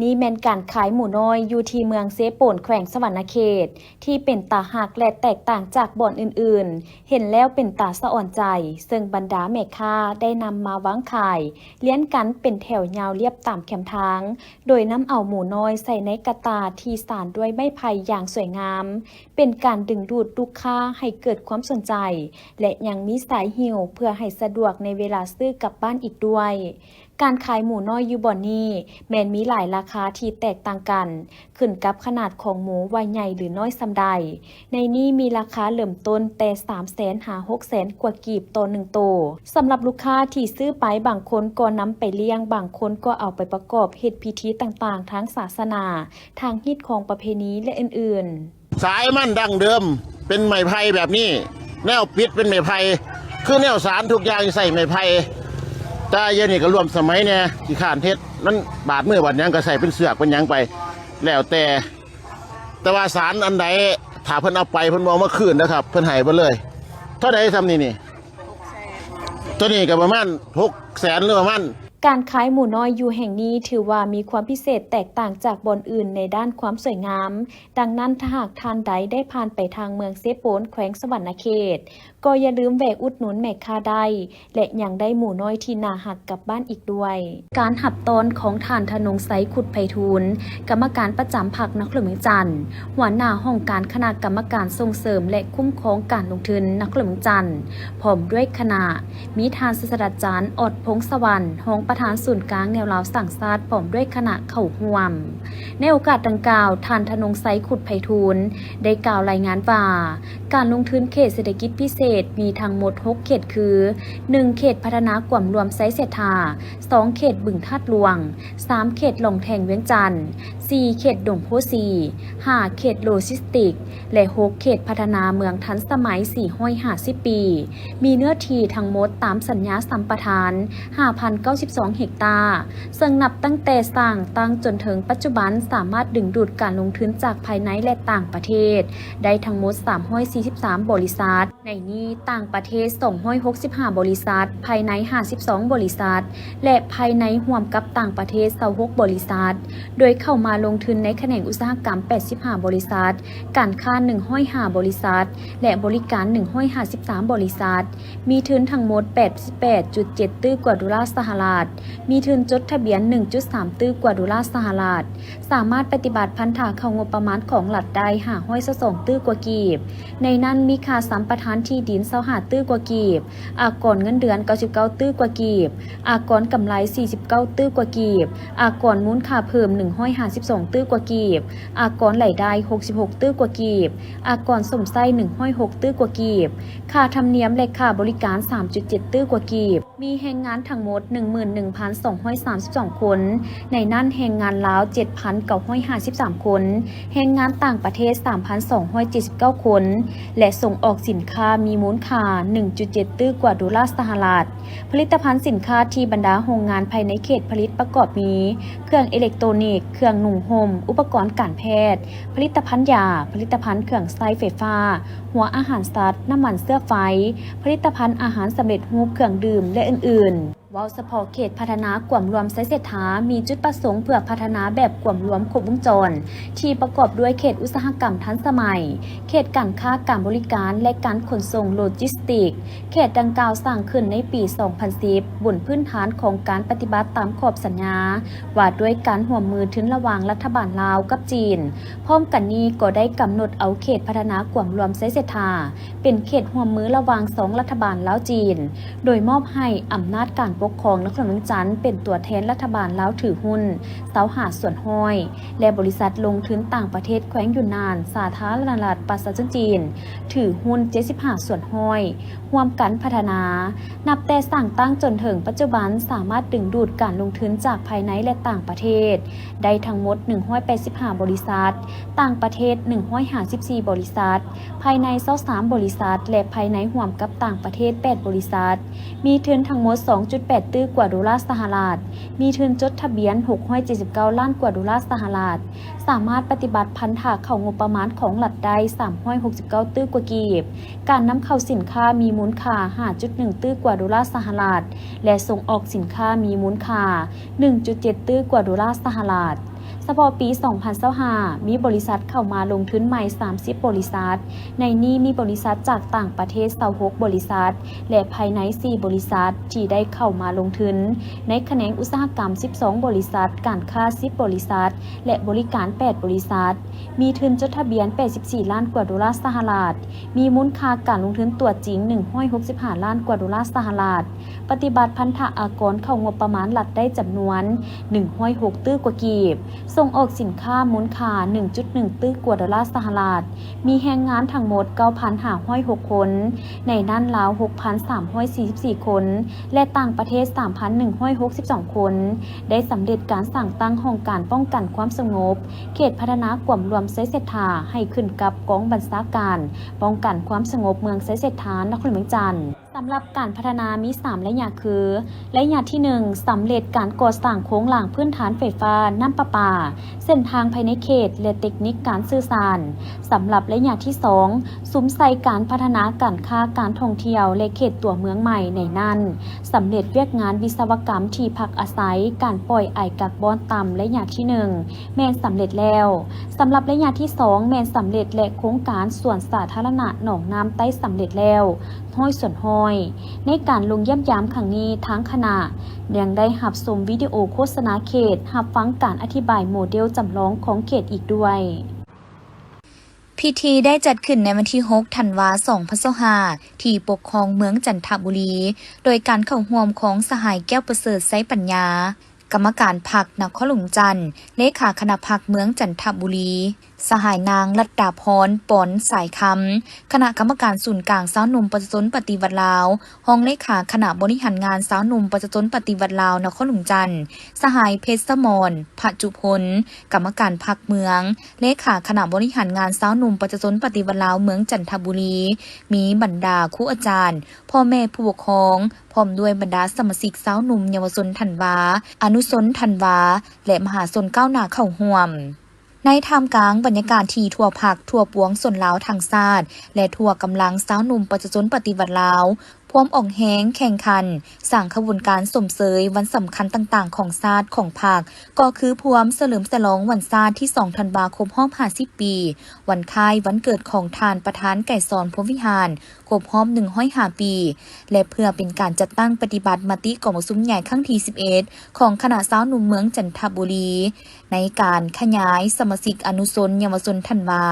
ນີ້ແມ່ນການຂາຍໝູນ້ອຍຢູ່ທີ່ເມືອງເຊໂປນ ແຂວງສະຫວັນນະເຂດ ທີ່ເປັນຕາຮັກ ແລະ ແຕກຕ່າງຈາກບ່ອນອື່ນໆ, ເຫັນແລ້ວເປັນຕາສະອອນໃຈ, ເຊິ່ງບັນດາແມ່ຄ້າໄດ້ນຳມາວາງຂາຍລຽນກັນເປັນແຖວຍາວລຽບຕາມແຄມທາງ, ໂດຍນຳເອົາໝູນ້ອຍໃສ່ໃນກະຕ່າທີ່ສານດ້ວຍໄມ້ໄຜ່ຢ່າງສວຍງາມ, ເປັນການດຶງດູດລູກຄ້າໃຫ້ເກີດຄວາມສົນໃຈ ແລະ ຍັງມີສາຍຫິ້ວເພື່ອໃຫ້ສະດວກໃນເວລາຊື້ກັບບ້ານອີກດ້ວຍ. ການຂາຍໝູນ້ອຍຢູ່ບ່ອນນີ້ແມ່ນມີຫຼາຍລາຄາທີ່ແຕກຕ່າງກັນ, ຂຶ້ນກັບຂະໜາດຂອງໝູວ່າໃຫຍ່ຫຼືນ້ອຍສ່ຳໃດ. ໃນນີ້ມີລາຄາເລີ່ມຕົ້ນແຕ່ສາມແສນຫາຫົກແສນກວ່າກີບຕໍ່ໜຶ່ງໂຕ. ສຳລັບລູກຄ້າທີ່ຊື້ໄປ, ບາງຄົນກໍນຳໄປລ້ຽງ, ບາງຄົນກໍເອົາໄປປະກອບເຮັດພິທີຕ່າງໆທາງສາສະໜາ, ທາງຮີດຄອງປະເພນີ ແລະ ອື່ນໆ. ສາຍມັນດັ້ງເດີມເປັນໄມ້ໄຜ່ແບບນີ້, ແນວປິດເປັນໄມ້ໄຜ່, ຄືແນວສານທຸກຢ່າງໃຊ້ໄມ້ໄຜ່, ແຕ່ດຽວນີ້ກໍລວມສະໄໝແດ່, ຂີ້ຄ້ານເຮັດ, ມັນບາດມືບາດຫຍັງກໍໃຊ້ເປັນເຊືອກເປັນຫຍັງໄປ ແລ້ວແຕ່. ແຕ່ວ່າສານອັນໃດ ຖ້າເພິ່ນເອົາໄປ ເພິ່ນບໍ່ເອົາມາຄືນເດີຄັບ, ເພິ່ນໃຫ້ເບິດເລີຍ. ເທົ່າໃດຊ່ຳນີ້ນີ້? ໂຕນີ້ກໍປະມານຫົກແສນ ຫຼືປະມານ. ການຂາຍໝູນ້ອຍຢູ່ແຫ່ງນີ້ຖືວ່າມີຄວາມພິເສດແຕກຕ່າງຈາກບ່ອນອື່ນໃນດ້ານຄວາມສວຍງາມ, ດັ່ງນັ້ນຖ້າຫາກທ່ານໃດໄດ້ຜ່ານໄປທາງເມືອງເຊໂປນ ແຂວງສະຫວັນນະເຂດ ກໍຢ່າລືມແວະອຸດໜູນແມ່ຄ້າໄດ້ ແລະ ຍັງໄດ້ໝູນ້ອຍທີ່ໜ້າຮັກກັບບ້ານອີກດ້ວຍ. ການຮັບຕ້ອນຂອງທ່ານ ທະນົງໄຊ ຂຸດໄພທູນ, ກຳມະການປະຈຳພັກນະຄອນຫຼວງວຽງຈັນ, ຫົວໜ້າຫ້ອງການຄະນະກຳມະການສົ່ງເສີມ ແລະ ຄຸ້ມຄອງການລົງທຶນນະຄອນຫຼວງວຽງຈັນ, ພ້ອມດ້ວຍຄະນະ, ມີທ່ານສາດສະດາຈານ ອອດ ພົງສະຫວັນ, ຮອງປະທານສູນກາງແນວລາວສ້າງຊາດ, ພ້ອມດ້ວຍຄະນະເຂົ້າຮ່ວມ. ໃນໂອກາດດັ່ງກ່າວ, ທ່ານ ທະນົງໄຊ ຂຸດໄພທູນ ໄດ້ກ່າວລາຍງານວ່າ, ການລົງທຶນເຂດເສດຖະກິດພິເສດມີທັງໝົດຫົກເຂດຄື, ໜຶ່ງ ເຂດພັດທະນາກວມລວມໄຊເສດຖາ, ສອງ ເຂດບຶງທາດຫຼວງ, ສາມ ເຂດຫຼອງແທງວຽງຈັນ, ສີ່ ເຂດດົງໂພສີ, ຫ້າ ເຂດໂລຈິສຕິກ ແລະ ຫົກ ເຂດພັດທະນາເມືອງທັນສະໄໝສີ່ຮ້ອຍຫ້າສິບປີ, ມີເນື້ອທີ່ທັງໝົດຕາມສັນຍາສຳປະທານຫ້າພັນເກົ້າສິບສອງເຮັກຕາ, ເຊິ່ງນັບຕັ້ງແຕ່ສ້າງຕັ້ງຈົນເຖິງປັດຈຸບັນ ສາມາດດຶງດູດການລົງທຶນຈາກພາຍໃນ ແລະ ຕ່າງປະເທດ ໄດ້ທັງໝົດສາມຮ້ອຍສີ່ສິບສາມບໍລິສັດ. ໃນນີ້ຕ່າງປະເທດສອງຮ້ອຍຫົກສິບຫ້າບໍລິສັດ, ພາຍໃນຫ້າສິບສອງບໍລິສັດ ແລະ ພາຍໃນຮ່ວມກັບຕ່າງປະເທດຊາວຫົກບໍລິສັດ, ໂດຍເຂົ້າມາລົງທຶນໃນຂະແໜງອຸດສາຫະກຳແປດສິບຫ້າບໍລິສັດ, ການຄ້າໜຶ່ງຮ້ອຍຫ້າບໍລິສັດ ແລະ ບໍລິການໜຶ່ງຮ້ອຍຫ້າສິບສາມບໍລິສັດ, ມີທຶນທັງໝົດແປດສິບແປດຈຸດເຈັດຕື້ກວ່າໂດລາສະຫະລັດ, ມີທຶນຈົດທະບຽນໜຶ່ງຈຸດສາມຕື້ກວ່າໂດລາສະຫະລັດ, ສາມາດປະຕິບັດພັນທາເຂົ້າງົບປະມານຂອງລັດໄດ້ຫ້າຮ້ອຍຊາວສອງຕື້ກວ່າກີບ, ໃນນັ້ນມີຄ່າສຳປະທານທີ່ດິນຊາວຫ້າຕື້ກວ່າກີບ, ອາກອນເງິນເດືອນເກົ້າສິບເກົ້າຕື້ກວ່າກີບ, ອາກອນກຳໄລສີ່ສິບເກົ້າຕື້ກວ່າກີບ, ອາກອນມູນຄ່າເພີ່ມໜຶ່ງຮ້ອຍຫ້າສິບສອງຕື້ກວ່າກີບ, ອາກອນລາຍໄດ້ຫົກສິບຫົກຕື້ກວ່າກີບ, ອາກອນຊົມໃຊ້ໜຶ່ງຮ້ອຍຫົກຕື້ກວ່າກີບ, ຄ່າທຳນຽມ ແລະ ຄ່າບໍລິການສາມຈຸດເຈັດຕື້ກວ່າກີບ. ມີແຮງງານທັງໝົດໜຶ່ງໝື່ນໜຶ່ງພັນສອງຮ້ອຍສາມສິບສອງຄົນ, ໃນນັ້ນແຮງງານລາວເຈັດພັນເກົ້າຮ້ອຍຫ້າສິບສາມຄົນ, ແຮງງານຕ່າງປະເທດສາມພັນສອງຮ້ອຍເຈັດສິບເກົ້າຄົນ ແລະ ສົ່ງອອກສິນຄ້າມີມູນຄ່າໜຶ່ງຈຸດເຈັດຕື້ກວ່າໂດລາສະຫະລັດ. ຜະລິດຕະພັນສິນຄ້າທີ່ບັນດາໂຮງງານພາຍໃນເຂດຜະລິດປະກອບມີ ເຄື່ອງເອເລັກໂຕນິກ, ເຄື່ອງນຸ່ງຫົ່ມ, ອຸປະກອນການແພດ, ຜະລິດຕະພັນຢາ, ຜະລິດຕະພັນເຄື່ອງໃຊ້ໄຟຟ້າ, ຫົວອາຫານສັດ, ນ້ຳມັນເຊື້ອໄຟ, ຜະລິດຕະພັນອາຫານສຳເລັດຮູບ, ເຄື່ອງດື່ມ ແລະ ອື່ນໆ. ເວົ້າສະເພາະເຂດພັດທະນາກວມລວມໄຊເສດຖາ ມີຈຸດປະສົງເພື່ອພັດທະນາແບບກວມລວມຄົບວົງຈອນ ທີ່ປະກອບດ້ວຍເຂດອຸດສາຫະກຳທັນສະໄໝ, ເຂດການຄ້າການບໍລິການ ແລະ ການຂົນສົ່ງໂລຈິສຕິກ. ເຂດດັ່ງກ່າວສ້າງຂຶ້ນໃນປີສອງພັນສິບ ບົນພື້ນຖານຂອງການປະຕິບັດຕາມຂອບສັນຍາວ່າດ້ວຍການຮ່ວມມືທຶນລະຫວ່າງລັດຖະບານລາວກັບຈີນ. ພ້ອມກັນນີ້ກໍໄດ້ກຳນົດເອົາເຂດພັດທະນາກວມລວມໄຊເສດຖາ ເປັນເຂດຮ່ວມມືລະຫວ່າງສອງລັດຖະບານລາວ-ຈີນ, ໂດຍມອບໃຫ້ອຳນາດການປົກຄອງນະຄອນຫຼວງວຽງຈັນເປັນຕົວແທນລັດຖະບານລາວຖືຮຸ້ນຊາວຫ້າສ່ວນຮ້ອຍ ແລະ ບໍລິສັດລົງທຶນຕ່າງປະເທດແຂວງຢຸນນານ ສາທາລະນະລັດປະຊາຊົນຈີນ ຖືຮຸ້ນເຈັດສິບຫ້າສ່ວນຮ້ອຍ ຮ່ວມກັນພັດທະນາ. ນັບແຕ່ສ້າງຕັ້ງຈົນເຖິງປັດຈຸບັນ ສາມາດດຶງດູດການລົງທຶນຈາກພາຍໃນ ແລະ ຕ່າງປະເທດ ໄດ້ທັງໝົດໜຶ່ງຮ້ອຍແປດສິບຫ້າບໍລິສັດ, ຕ່າງປະເທດໜຶ່ງຮ້ອຍຫ້າສິບສີ່ບໍລິສັດ, ພາຍໃນຊາວສາມບໍລິສັດ ແລະ ພາຍໃນຮ່ວມກັບຕ່າງປະເທດແປດບໍລິສັດ, ມີທຶນທັງໝົດສອງຈຸດ ແປດຕື້ກວ່າໂດລາສະຫະລັດ, ມີທຶນຈົດທະບຽນຫົກຮ້ອຍເຈັດສິບເກົ້າລ້ານກວ່າໂດລາສະຫະລັດ, ສາມາດປະຕິບັດພັນທະເຂົ້າງົບປະມານຂອງລັດໄດ້ສາມຮ້ອຍຫົກສິບເກົ້າຕື້ກວ່າກີບ, ການນຳເຂົ້າສິນຄ້າມີມູນຄ່າຫ້າຈຸດໜຶ່ງຕື້ກວ່າໂດລາສະຫະລັດ ແລະ ສົ່ງອອກສິນຄ້າມີມູນຄ່າໜຶ່ງຈຸດເຈັດຕື້ກວ່າໂດລາສະຫະລັດ. ສະເພາະປີສອງພັນຊາວຫ້າ ມີບໍລິສັດເຂົ້າມາລົງທຶນໃໝ່ສາມສິບບໍລິສັດ, ໃນນີ້ມີບໍລິສັດຈາກຕ່າງປະເທດຊາວຫົກບໍລິສັດ ແລະ ພາຍໃນສີ່ບໍລິສັດທີ່ໄດ້ເຂົ້າມາລົງທຶນ, ໃນຂະແໜງອຸດສາຫະກຳສິບສອງບໍລິສັດ, ການຄ້າສິບບໍລິສັດ ແລະ ບໍລິການແປດບໍລິສັດ, ມີທຶນຈົດທະບຽນແປດສິບສີ່ລ້ານກວ່າໂດລາສະຫະລັດ, ມີມູນຄ່າການລົງທຶນຕົວຈິງໜຶ່ງຮ້ອຍຫົກສິບຫ້າລ້ານກວ່າໂດລາສະຫະລັດ, ປະຕິບັດພັນທະອາກອນເຂົ້າງົບປະມານລັດໄດ້ຈຳນວນໜຶ່ງຮ້ອຍຫົກຕື້ກວ່າກີບ, ສົ່ງອອກສິນຄ້າມູນຄ່າໜຶ່ງຈຸດໜຶ່ງຕື້ກວ່າໂດລາສະຫະລັດ, ມີແຮງງານທັງໝົດເກົ້າພັນຫ້າຮ້ອຍຫົກຄົນ, ໃນນັ້ນລາວຫົກພັນສາມຮ້ອຍສີ່ສິບສີ່ຄົນ ແລະ ຕ່າງປະເທດສາມພັນໜຶ່ງຮ້ອຍຫົກສິບສອງຄົນ, ໄດ້ສຳເລັດການສ້າງຕັ້ງຫ້ອງການປ້ອງກັນຄວາມສະຫງົບ ເຂດພັດທະນາກວມລວມໄຊເສດຖາ ໃຫ້ຂຶ້ນກັບກອງບັນຊາການປ້ອງກັນຄວາມສະຫງົບເມືອງໄຊເສດຖາ ນະຄອນຫຼວງວຽງຈັນ. ສຳລັບການພັດທະນາມີສາມໄລຍະຄື, ໄລຍະທີໜຶ່ງ ສຳເລັດການກໍ່ສ້າງໂຄງລ່າງພື້ນຖານໄຟຟ້າ, ນ້ຳປະປາ, ເສັ້ນທາງພາຍໃນເຂດ ແລະ ເຕັກນິກການສື່ສານ. ສຳລັບໄລຍະທີສອງ ສຸມໃສ່ການພັດທະນາການຄ້າການທ່ອງທ່ຽວ ແລະ ເຂດຕົວເມືອງໃໝ່. ໃນນັ້ນ ສຳເລັດວຽກງານວິສະວະກຳທີ່ພັກອາໄສ, ການປ່ອຍອາຍກັບບອນຕາມໄລຍະທີໜຶ່ງ ແມ່ນສຳເລັດແລ້ວ. ສຳລັບໄລຍະທີສອງ ແມ່ນສຳເລັດ ແລະ ໂຄງການສວນສາທາລະນະໜອງນ້ຳໃຕ້ສຳເລັດແລ້ວ ຮ້ອຍສ່ວນຮ້ອຍ. ໃນການລົງຢ້ຽມຢາມຄັ້ງນີ້, ທາງຄະນະຍັງໄດ້ຮັບຊົມວິດີໂອໂຄສະນາເຂດ, ຮັບຟັງການອະທິບາຍໂມເດວຈຳລອງຂອງເຂດອີກດ້ວຍ. ພິທີໄດ້ຈັດຂຶ້ນໃນວັນທີຫົກ ທັນວາ ສອງພັນຊາວຫ້າ ທີ່ປົກຄອງເມືອງຈັນທະບູລີ, ໂດຍການເຂົ້າຮ່ວມຂອງສະຫາຍ ແກ້ວປະເສີດ ໄຊປັນຍາ, ກຳມະການພັກນະຄອນຫຼວງຈັນ, ເລຂາຄະນະພັກເມືອງຈັນທະບູລີ, ສະຫາຍນາງ ລັດດາພອນ ປອນສາຍຄຳ, ຄະນະກຳມະການສູນກາງຊາວໜຸ່ມປະຊາຊົນປະຕິວັດລາວ, ຮອງເລຂາຄະນະບໍລິຫານງານຊາວໜຸ່ມປະຊາຊົນປະຕິວັດລາວນະຄອນຫຼວງຈັນ, ສະຫາຍ ເພັດສະໝອນ ພະຈຸພົນ, ກຳມະການພັກເມືອງ, ເລຂາຄະນະບໍລິຫານງານຊາວໜຸ່ມປະຊາຊົນປະຕິວັດລາວເມືອງຈັນທະບູລີ, ມີບັນດາຄູອາຈານ, ພໍ່ແມ່ຜູ້ປົກຄອງ, ພ້ອມດ້ວຍບັນດາສະມາຊິກຊາວໜຸ່ມເຍົາວະຊົນທັນວາ, ອະນຸຊົນທັນວາ ແລະ ມະຫາຊົນກ້າວໜ້າເຂົ້າຮ່ວມ. ໃນທ່າມກາງບັນຍາກາດທີ່ທົ່ວພັກ, ທົ່ວປວງຊົນລາວທັງຊາດ ແລະ ທົ່ວກຳລັງຊາວໜຸ່ມປະຊາຊົນປະຕິວັດລາວ ພວມອອກແຮງແຂ່ງຂັນ ສ້າງຂະບວນການຊົມເຊີຍວັນສຳຄັນຕ່າງໆຂອງຊາດ, ຂອງພັກ, ກໍຄືພວມສະເຫຼີມສະຫຼອງວັນຊາດທີສອງທັນວາຄົບຮອບຫ້າສິບປີ, ວັນຄ້າຍວັນເກີດຂອງທ່ານປະທານໄກສອນ ພົມວິຫານ ຄົບຮອບໜຶ່ງຮ້ອຍຫ້າປີ ແລະ ເພື່ອເປັນການຈັດຕັ້ງປະຕິບັດມະຕິກອງປະຊຸມໃຫຍ່ຄັ້ງທີສິບເອັດ ຂອງຄະນະຊາວໜຸ່ມເມືອງຈັນທະບູລີ ໃນການຂະຫຍາຍສະມາຊິກອະນຸຊົນເຍົາວະຊົນທັນວາ.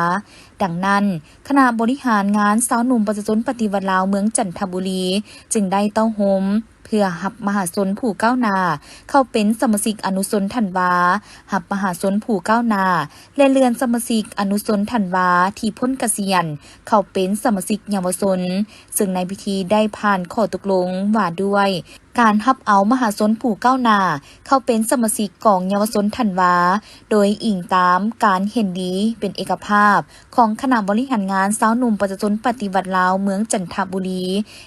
ດັ່ງນັ້ນ, ຄະນະບໍລິຫານງານຊາວໜຸ່ມປະຊາຊົນປະຕິວັດລາວເມືອງຈັນທະບູລີ ຈຶ່ງໄດ້ເຕົ້າໂຮມ ເພື່ອຮັບມະຫາຊົນຜູ້ກ້າວໜ້າເຂົ້າເປັນສະມາຊິກອະນຸຊົນທັນວາ, ຮັບມະຫາຊົນຜູ້ກ້າວໜ້າ ແລະ ເລື່ອນສະມາຊິກອະນຸຊົນທັນວາທີ່ພົ້ນກະສຽນເຂົ້າເປັນສະມາຊິກເຍົາວະຊົນ, ເຊິ່ງໃນພິທີໄດ້ຜ່ານຂໍ້ຕົກລົງວ່າດ້ວຍ ການຮັບເອົາມະຫາຊົນຜູ້ກ້າວໜ້າເຂົ້າເປັນສະມາຊິກກອງເຍົາວະຊົນທັນວາ, ໂດຍອີງຕາມການເຫັນດີເປັນເອກະພາບຂອງຄະນະບໍລິຫານງານຊາວໜຸ່ມປະຊາຊົນປະຕິວັດລາວເມືອງຈັນທະບູລີ,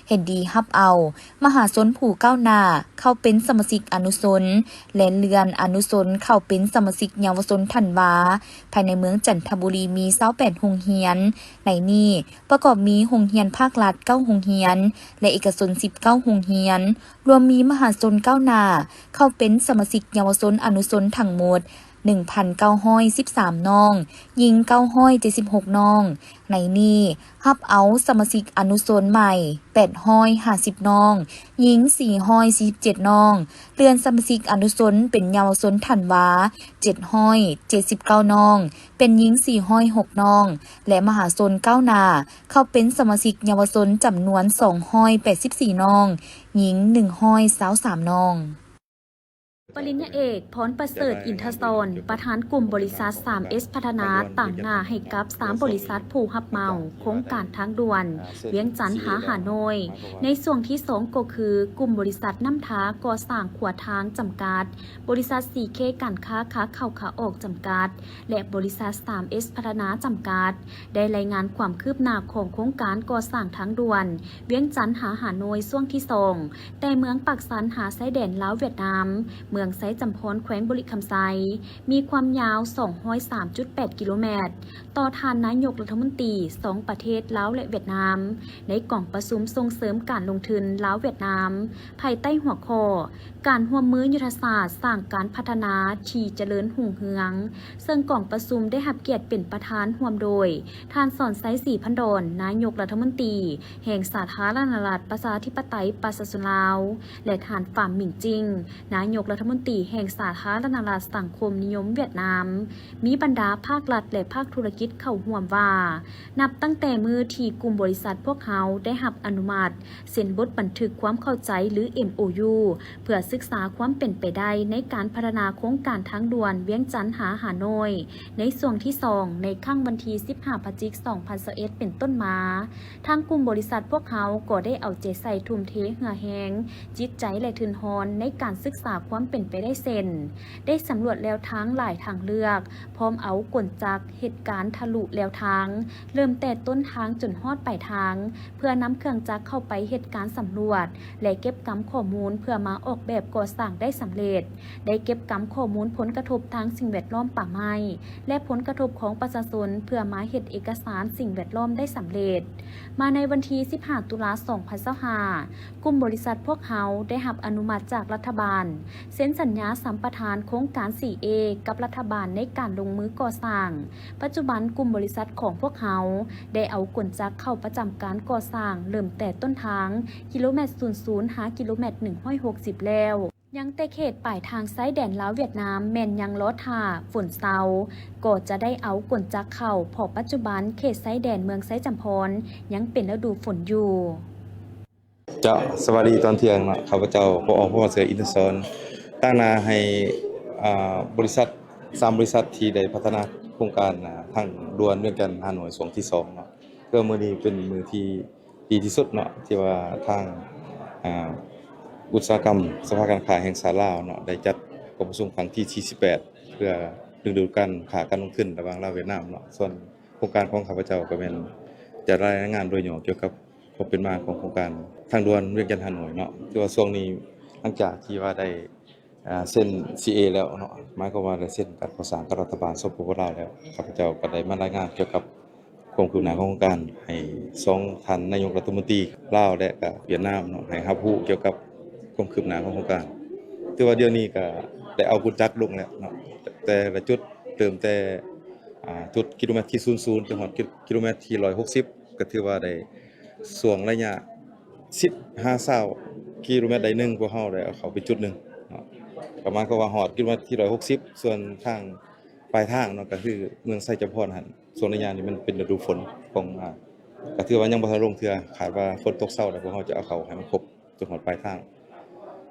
ເຫັນດີຮັບເອົາມະຫາຊົນຜູ້ກ້າວໜ້າເຂົ້າເປັນສະມາຊິກອະນຸຊົນ ແລະ ເລື່ອນອະນຸຊົນເຂົ້າເປັນສະມາຊິກເຍົາວະຊົນທັນວາ. ພາຍໃນເມືອງຈັນທະບູລີມີຊາວແປດໂຮງຮຽນ, ໃນນີ້ປະກອບມີໂຮງຮຽນພາກລັດເກົ້າໂຮງຮຽນ ແລະ ເອກະຊົນສິບເກົ້າໂຮງຮຽນ, ລວມມີມະຫາຊົນກ້າວໜ້າເຂົ້າເປັນສະມາຊິກເຍົາວະຊົນອະນຸຊົນທັງໝົດໜຶ່ງພັນເກົ້າຮ້ອຍສິບສາມນ້ອງ, ຍິງເກົ້າຮ້ອຍເຈັດສິບຫົກນ້ອງ. ໃນນີ້ຮັບເອົາສະມາຊິກອະນຸຊົນໃໝ່ແປດຮ້ອຍຫ້າສິບນ້ອງ, ຍິງສີ່ຮ້ອຍສີ່ສິບເຈັດນ້ອງ, ເລື່ອນສະມາຊິກອະນຸຊົນເປັນເຍົາວະຊົນທັນວາເຈັດຮ້ອຍເຈັດສິບເກົ້ານ້ອງ, ເປັນຍິງສີ່ຮ້ອຍຫົກນ້ອງ ແລະ ມະຫາຊົນກ້າວໜ້າເຂົ້າເປັນສະມາຊິກເຍົາວະຊົນຈຳນວນສອງຮ້ອຍແປດສິບສີ່ນ້ອງ, ຍິງໜຶ່ງຮ້ອຍຊາວສາມນ້ອງ. ປະລິນຍາເອກ ພອນປະເສີດ ອິນທະສອນ ປະທານກຸ່ມບໍລິສັດ ສາມເອັສ ພັດທະນາ ຕາງໜ້າໃຫ້ກັບສາມບໍລິສັດຜູ້ຮັບເໝົາໂຄງການທາງດ່ວນ ວຽງຈັນຫາຫາໂນຍ ໃນຊ່ວງທີສອງກໍຄື ກຸ່ມບໍລິສັດນ້ຳທາກໍ່ສ້າງຂົວທາງຈຳກັດ, ບໍລິສັດ ຊີເຄ ການຄ້າຂາເຂົ້າຂາອອກຈຳກັດ ແລະ ບໍລິສັດ ສາມເອັສ ພັດທະນາ ຈຳກັດ ໄດ້ລາຍງານຄວາມຄືບໜ້າຂອງໂຄງການກໍ່ສ້າງທາງດ່ວນ ວຽງຈັນຫາຫາໂນຍ ຊ່ວງທີສອງ ແຕ່ເມືອງປາກຊັນຫາຊາຍແດນລາວຫວຽດນາມ, ເມືອງໄຊຈຳພອນ ແຂວງບໍລິຄຳໄຊ, ມີຄວາມຍາວສອງຮ້ອຍສາມຈຸດແປດກິໂລແມັດ, ຕໍ່ທ່ານນາຍົກລັດຖະມົນຕີສອງປະເທດລາວ ແລະ ຫວຽດນາມ ໃນກອງປະຊຸມສົ່ງເສີມການລົງທຶນລາວ-ຫວຽດນາມ ພາຍໃຕ້ຫົວຂໍ້ ການຮ່ວມມືຍຸດທະສາດສ້າງການພັດທະນາທີ່ຈະເລີນຮຸ່ງເຮືອງ, ເຊິ່ງກອງປະຊຸມໄດ້ຮັບກຽດເປັນປະທານຮ່ວມໂດຍ ທ່ານ ສອນໄຊ ສີພັນດອນ ນາຍົກລັດຖະມົນຕີແຫ່ງສາທາລະນະລັດ ປະຊາທິປະໄຕ ປະຊາຊົນລາວ ແລະ ທ່ານ ຟາມ ມິງຈິງ ນາຍົກລັດຖະມົນຕີແຫ່ງສາທາລະນະລັດສັງຄົມນິຍົມຫວຽດນາມ, ມີບັນດາພາກລັດ ແລະ ພາກທຸລະກິດເຂົ້າຮ່ວມວ່າ ນັບຕັ້ງແຕ່ມື້ທີ່ກຸ່ມບໍລິສັດພວກເຮົາໄດ້ຮັບອະນຸມັດເຊັນບົດບັນທຶກຄວາມເຂົ້າໃຈ ຫຼື ເອັມໂອຢູ ເພື່ອສຶກສາຄວາມເປັນໄປໄດ້ໃນການພັດທະນາໂຄງການທາງດ່ວນວຽງຈັນຫາຫາໂນຍ ໃນຊ່ວງທີສອງ ໃນຄັ້ງວັນທີສິບຫ້າ ພະຈິກ ສອງພັນຊາວເອັດ ເປັນຕົ້ນມາ, ທາງກຸ່ມບໍລິສັດພວກເຮົາກໍໄດ້ເອົາໃຈໃສ່ທຸ່ມເທເຫື່ອແຮງ, ຈິດໃຈ ແລະ ທຶນຮອນໃນການສຶກສາຄວາມເປັນໄປໄດ້ເຊັ່ນ ໄດ້ສຳຫຼວດແລວທາງຫຼາຍທາງເລືອກ, ພ້ອມເອົາກົນຈັກເຮັດການທະລຸແລວທາງ ເລີ່ມແຕ່ຕົ້ນທາງຈົນຮອດປາຍທາງ ເພື່ອນຳເຄື່ອງຈັກເຂົ້າໄປເຮັດການສຳຫຼວດ ແລະ ເກັບກຳຂໍ້ມູນເພື່ອມາອອກແບບກໍ່ສ້າງໄດ້ສຳເລັດ, ໄດ້ເກັບກຳຂໍ້ມູນຜົນກະທົບທາງສິ່ງແວດລ້ອມ, ປ່າໄມ້ ແລະ ຜົນກະທົບຂອງປະຊາຊົນ ເພື່ອມາເຮັດເອກະສານສິ່ງແວດລ້ອມໄດ້ສຳເລັດ. ມາໃນວັນທີສິບຫ້າ ຕຸລາ ສອງພັນຊາວຫ້າ ກຸ່ມບໍລິສັດພວກເຮົາໄດ້ຮັບອະນຸມັດຈາກລັດຖະບານ ເຊັນສັນຍາສຳປະທານໂຄງການ ສີ່ເອ ກັບລັດຖະບານໃນການລົງມືກໍ່ສ້າງ. ປັດຈຸບັນກຸ່ມບໍລິສັດຂອງພວກເຮົາໄດ້ເອົາກົນຈັກເຂົ້າປະຈຳການກໍ່ສ້າງ ເລີ່ມແຕ່ຕົ້ນທາງ ກິໂລແມັດສູນສູນ ຫາກິໂລແມັດໜຶ່ງຮ້ອຍຫົກສິບແລ້ວ. ຍັງແຕ່ເຂດປາຍທາງຊາຍແດນລາວຫວຽດນາມ ແມ່ນຍັງລໍຖ້າຝົນເຊົາ ກໍຈະໄດ້ເອົາກົນຈັກເຂົ້າ, ເພາະປັດຈຸບັນເຂດຊາຍແດນເມືອງໄຊຈຳພອນຍັງເປັນລະດູຝົນຢູ່. ເຈົ້າ ສະບາຍດີຕອນທ່ຽງເນາະ, ຂ້າພະເຈົ້າ ປອ ພອນປະເສີດ ອິນທະສອນ ຕາງໜ້າໃຫ້ ອາ ບໍລິສັດ ສາມບໍລິສັດທີ່ໄດ້ພັດທະນາໂຄງການ ອາ ທາງດ່ວນວຽງຈັນຫາໂນຍ ຊ່ວງທີສອງເນາະ. ເພື່ອມື້ນີ້ເປັນມື້ທີ່ດີທີ່ສຸດເນາະ ທີ່ວ່າທາງ ອາ ອຸດສາຫະກຳສະພາການຄ້າແຫ່ງຊາດລາວເນາະ ໄດ້ຈັດກອງປະຊຸມຄັ້ງທີສີ່ສິບແປດ ເພື່ອດຶງດູດການຄ້າການລົງທຶນລະຫວ່າງລາວຫວຽດນາມເນາະ. ສ່ວນໂຄງການຂອງຂ້າພະເຈົ້າກໍແມ່ນຈະລາຍງານໂດຍຫຍໍ້ກ່ຽວກັບ ຄວາມເປັນມາຂອງໂຄງການທາງດ່ວນວຽງຈັນຫາໂນຍເນາະ, ຖືວ່າຊ່ວງນີ້ຫຼັງຈາກທີ່ວ່າໄດ້ ອາ ເຊັນ ຊີເອ ແລ້ວເນາະ, ໝາຍຄວາມວ່າໄດ້ເຊັນການກໍ່ສ້າງກັບລັດຖະບານ ສປປ ລາວ ແລ້ວ, ຂ້າພະເຈົ້າກໍໄດ້ມາລາຍງານກ່ຽວກັບຄວາມຄືບໜ້າຂອງໂຄງການໃຫ້ສອງທ່ານນາຍົກລັດຖະມົນຕີລາວ ແລະ ກະຫວຽດນາມເນາະ ໃຫ້ຮັບຮູ້ກ່ຽວກັບຄວາມຄືບໜ້າຂອງໂຄງການ. ຖືວ່າດຽວນີ້ກະໄດ້ເອົາກົນຈັກລົງແລ້ວເນາະ, ແຕ່ລະຈຸດ ເລີ່ມແຕ່ ອາ ຈຸດກິໂລແມັດທີສູນສູນ ຈົນຮອດກິ ກິໂລແມັດທີຮ້ອຍຫົກສິບ ກໍຖືວ່າໄດ້ຊ່ວງໄລຍະສິບຫາຊາວກິໂລແມັດໃດໜຶ່ງ ພວກເຮົາໄດ້ເອົາເຂົ້າໄປຈຸດໜຶ່ງເນາະ, ກໍໝາຍຄວາມວ່າຮອດກິໂລແມັດທີຮ້ອຍຫົກສິບ. ສ່ວນທາງປາຍທາງເນາະ ກໍຄືເມືອງໄຊຈຳພອນຫັ້ນ ຊ່ວງໄລຍະນີ້ມັນເປັນລະດູຝົນຂອງ ອາ ກໍຖືວ່າຍັງບໍ່ທັນລົງເທື່ອ, ຄາດວ່າຝົນຕົກເຊົາແລ້ວ ພວກເຮົາຈະເອົາເຂົ້າໃຫ້ມັນຄົບ ຈົນຮອດປາຍທາງ.